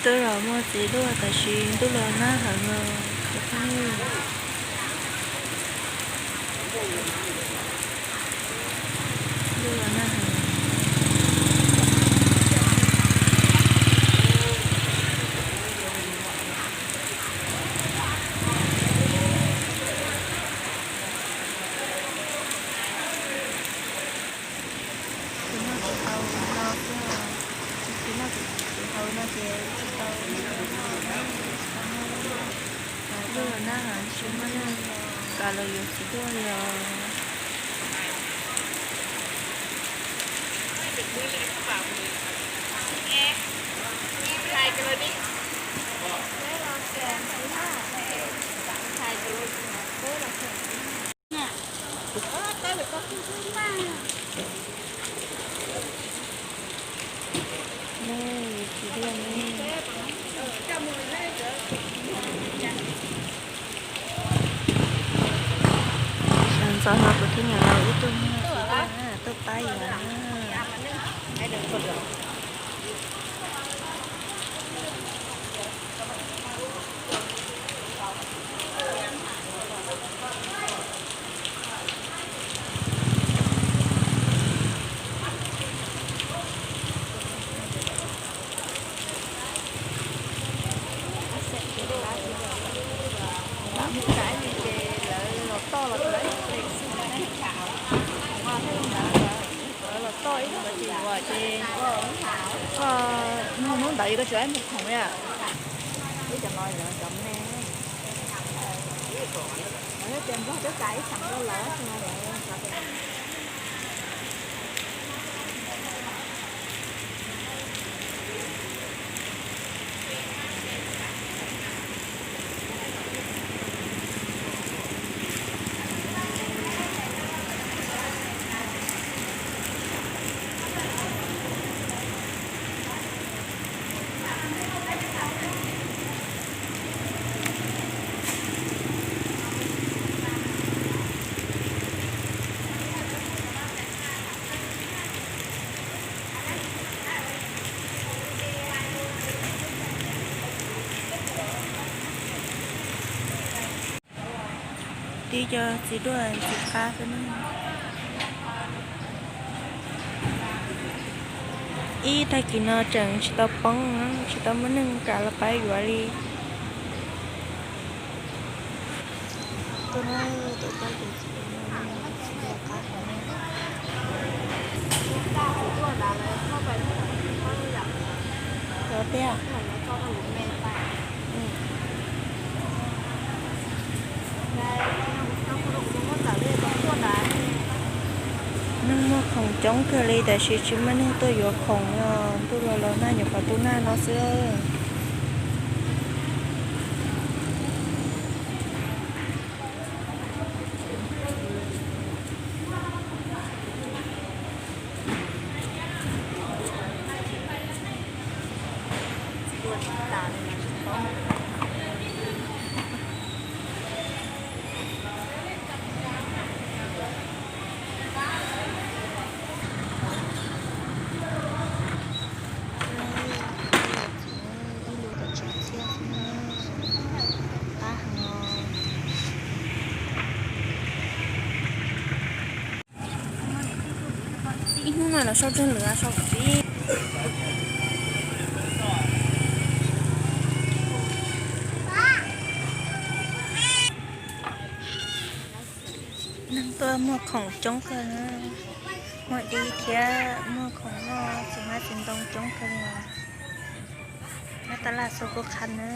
Twb los muaj txiv duaj tab sis ntuj los nag heev os. Ntuj los nag heev. Tus noj tus haus no xwb os, tus noj tus haus no ces tsis tau noj na, tsis tau noj. Ntuj los nag heev tsis muaj neeg kam los yuav txiv duaj li os. Sawv ntxov no kuv thiaj nyiam los ib tug muag txiv duaj na, tuaj pab yus na. Lawv mus kav ces lawv los toj los lawv ib teg xwb na. Lawv los toj ib teg ces yuav ces koj nug hnub ntawd koj tsis muag khoom li. Ib cov no cov me, lawv tias Nplog twb kav ib xeem rau lawv. Tib co txiv duaj ntxim qab xwb na. Ib tag kis no tseem tsis tau poob, tsis tau muaj neeg kam los pab yuav li. Tus no tus pab yuav txiv duaj qab heev. Tus tiag. Neeg muag khoom coob kawg li tab sis tsis muaj neeg tuaj yuav khoom os. Ntuj los los nag nyuam qhuav tu nag no xwb. Ib lub kaum tsib txhiab xwb na, qab heev os. Ib hnub no los sau tsawg lwm sau tsis. Neeg tuaj muag khoom coob kawg na, muag dib thiab muag khoom noj txiv hmab txiv ntoo coob kawg li. Nyob taj laj xua kuj qhab na.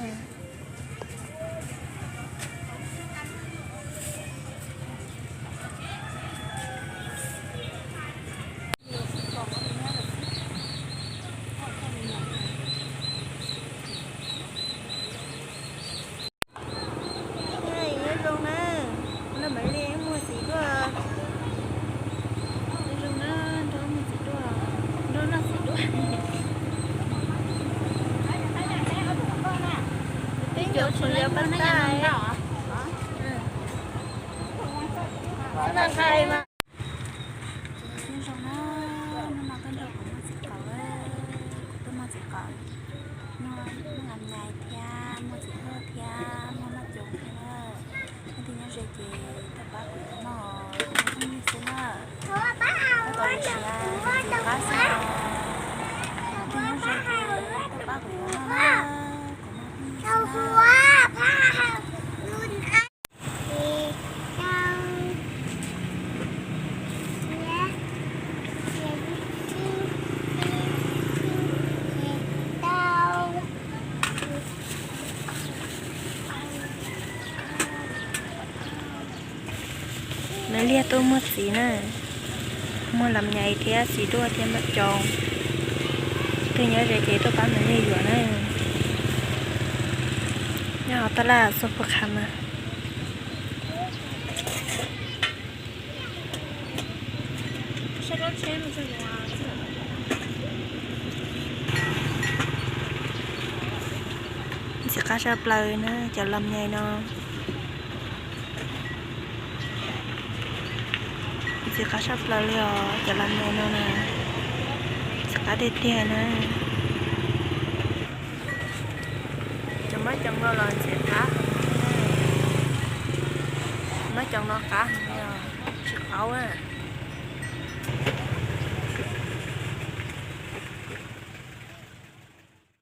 Nyob zoo na, nrog Maiv Lis muag txiv duaj. Nyob zoo na, nrog muag txiv duaj, nrog noj txiv duaj. Peb cov tsis liab pab taj. Nyob zoo na, hnub no tuaj nrog kuv muag txiv qaub, kuv tuaj muag txiv qaub, muag Thiab muaj txiv hluas thiab muaj noj coob thiab na. Leej twg nyob ze ces tuaj pab kuv noj, kuv noj xwb na. Tab tom siav, txiv qab xwb os. Leej twg nyob ze ces tuaj pab kuv noj na, kuv noj xwb na. Nws liaj tuaj muaj txiv na, muaj lam nyais thiab txiv duaj thiab noj coob. Twg nyob ze ces tuaj pab nws liaj yuav na. Nyob hauv tab laj xub pug qha mas. Ntxim qab tshaj plaws na cov lam nyais no. Ntxim qab tshaj plaws li os cov lam nyais no na. Ntxim qab tiag tiag na. Cov mab coom no los ntxim qab. Mab coom no qab heev li os, tsis qaub na.